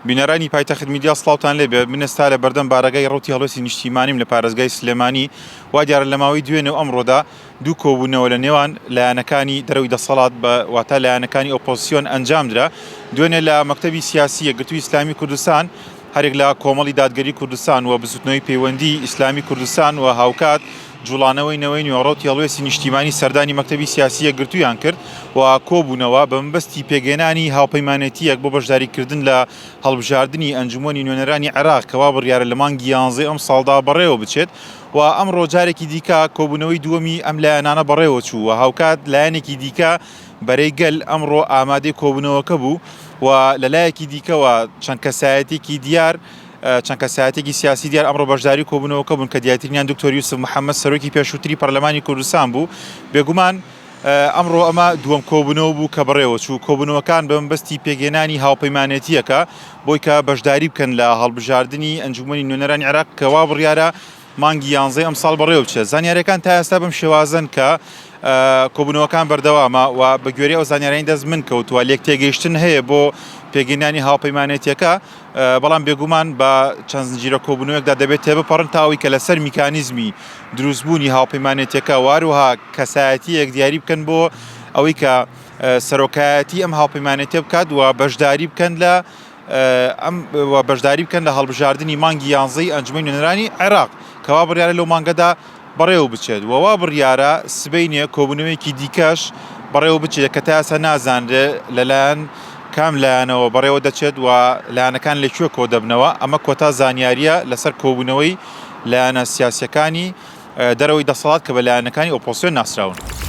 بینەرانی پایتەخت میدیا سڵاوتان لێبێ من ئێستا لە بەردەم بارەگای ڕەوتی هەڵوێستی نیشتیمانیم لە پارێزگای سلێمانی وا دیارە لە ماوەی دوێنێ و ئەمڕۆدا دوو کۆبوونەوە لە نێوان لایەنەکانی دەرەوەی دەسەڵات بە واتا لایەنەکانی ئۆپۆزسیۆن ئەنجامدرا دوێنێ لە مەکتەبی سیاسی یەکگرتووی ئیسلامی کوردستان هەریەک لە کۆمەڵی دادگەری کوردستان و بزوتنەوەی پەیوەندی ئیسلامی کوردستان و هاوکات جوڵانەوەی نەوەی نوێ ڕەوتی هەڵوێستی نیشتیمانی سەردانی مەکتەبی سیاسی یەکگرتوویان کرد و کۆبوونەوە بە مەبەستی پێکهێنانی هاوپەیمانێتییەک بۆ بەشداریکردن لە هەڵبژاردنی ئەنجومەنی نوێنەرانی عێراق کە وا بڕیارە لە مانگی یانزەی ئەمساڵدا بەڕێوە بچێت و ئەمڕۆ جارێکی دیکە کۆبوونەوەی دووەمی ئەم لایەنانە بەڕێوەچوو و هاوکات لایەنێکی دیکە بەرەی گەل ئەمڕۆ ئامادەی کۆبوونەوەکە بوو و لەلایەکی دیکەوە چەند کەسایەتێکی دیار چەند کەسایەتێکی سیاسی دیار ئەمڕۆ بەشداری کۆبوونەوەکە بوون کە دیارترینیان دکتۆر یوسف محەممەد سەرۆکی پێشووتری پەرلەمانی کوردستان بوو بێگومان ئەمڕۆ ئەمە دووەم کۆبوونەوە بوو کە بەڕێوە چوو کۆبوونەوەکان بە مەبەستی پێکهێنانی هاوپەیمانێتییەکە بۆی کە بەشداری بکەن لە هەڵبژاردنی ئەنجومەنی نوێنەرانی عێراق کە وا بڕیارە مانگی یانزەی ئەمساڵ بەڕێوە بچێت. زانیارییەکان تا ئێستا بەم شێوازەن کە کۆبوونەوەکان بەردەوامە و بە گوێرەی ئەو زانیاریانەی دەست من کەوتووە لێکتێگەیشتن هەیە بۆ پێکهێنانی هاوپەیمانێتییەکە، بەڵام بێگومان بە چەند زنجیرە کۆبوونەوەیەکدا دەبێت تێبپەڕن تا ئەوەی کە لەسەر میکانیزمی دروستبوونی هاوپەیمانێتییەکە و هەروەها کەسایەتییەک دیاری بکەن بۆ ئەوەی کە سەرۆکایەتی ئەم هاوپەیمانێتیە بکات و بەشداری بکەن لە ئەم و بەشداری بکەن لە هەڵبژاردنی مانگی یانزەی ئەنجومەنی نوێنەرانی عێراق کەوا بڕیارە لەو مانگەدا بەڕێوە بچێت و وا بڕیارە سبەینێ کۆبوونەوەیەکی دیکەش بەڕێوە بچێت کە تا ئێستا نازانرێت لەلایەن کام لایەنەوە بەڕێوە دەچێت و لایەنەکان لە کوێ کۆدەبنەوە ئەمە کۆتا زانیاریە لەسەر کۆبوونەوەی لایەنە سیاسیەکانی دەرەوەی دەسەڵات کە بە لایەنەکانی ئۆپۆزسیۆن ناسراون.